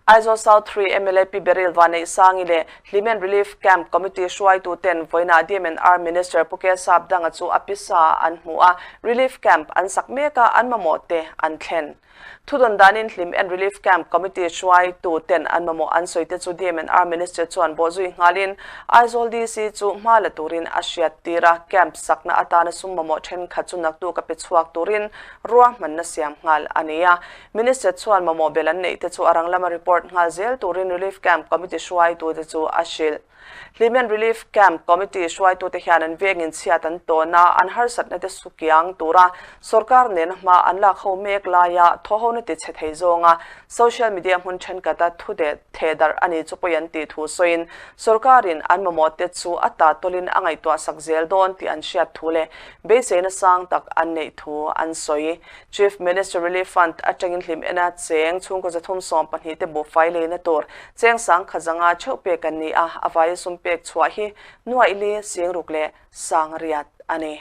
Aizawl South 3 mla Pi Beryl Vanneihsangi leh Hlimen Relief Camp Committee hruaituten vawiinah DMNR Minister Pu Kesap Danga chu a pisa an hmu a, Relief Camp an sak mek a, an mamawh te an thlen. Thudawn danin Hlimen Relief Camp Committee hruaituten an mamawh an sawi te chu DMNR Minister chuan bawhzui nghalin Aizawl DC chu hma la turin a hriat tir a, camp sakna atana sum mamawh thenkhat chu naktuk a pe chhuak turin ruahmanna siam nghal a ni a. Minister chuan mamawh bel an neih te chu a rang lama report nghal zel turin Relief Camp Committee hruaitute chu a hrilh. Hlimen Relief Camp Committee hruaitute hian an vengin chhiat an tawn a, an harsatna te sukiang tura sorkar nena hma an lak ho mek laia thawhona ti chhe thei zawnga social media hmun thenkata thu theh darh a ni chu pawi an tih thu sawiin sorkarin an mamawh te chu a ta tawlin a ngaihtuah sak zel dawn tih an hriat thu leh beiseina sang tak an neih thu an sawi. Chief Minister Relief Fund atangin hlim ena cheng chhungkaw 312 te buhfai leina tur cheng sangkhat zanga theuh pek an ni a, a vaia sum pek chhuah hi nuaih li sing ruk leh sang riat a ni.